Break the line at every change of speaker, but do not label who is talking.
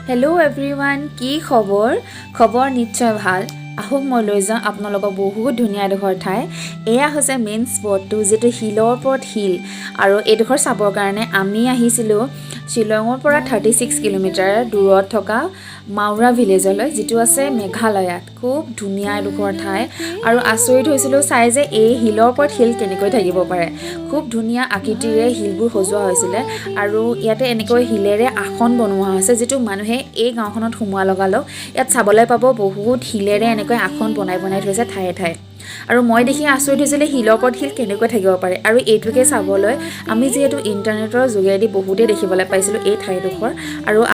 Hello' everyone, কি খবৰ? খবৰ নিশ্চয় ভাল। আহক, মই লৈ যাওঁ আপোনালোকক বহুত ধুনীয়া এডোখৰ ঠাই। এয়া হৈছে মেইন স্পটটো, যিটো শিলৰ ওপৰত শিল। আৰু এইডোখৰ চাবৰ কাৰণে আমি আহিছিলোঁ শ্বিলঙৰ পৰা 36 কিলোমিটাৰ দূৰত থকা মাওৰা ভিলেজলৈ, যিটো আছে মেঘালয়ত। খুব ধুনীয়া এডোখৰ ঠাই আৰু আচৰিত হৈছিলোঁ চাই যে এই শিলৰ ওপৰত শিল কেনেকৈ থাকিব পাৰে। খুব ধুনীয়া আকৃতিৰে শিলবোৰ সজোৱা হৈছিলে আৰু ইয়াতে এনেকৈ শিলেৰে আসন বনোৱা হৈছে, যিটো মানুহে এই গাঁওখনত সোমোৱা লগালগ ইয়াত চাবলৈ পাব। বহুত শিলেৰে এনেকৈ আসন বনাই বনাই থৈছে ঠায়ে ঠায়ে। আৰু মই দেখি আচৰিত হৈছিলোঁ, শিলৰ ওপৰত শিল কেনেকৈ থাকিব পাৰে। আৰু এইটোকে চাবলৈ আমি যিহেতু ইণ্টাৰনেটৰ যোগেদি বহুতেই দেখিবলৈ পাইছিলোঁ এই ঠাইডোখৰ আৰু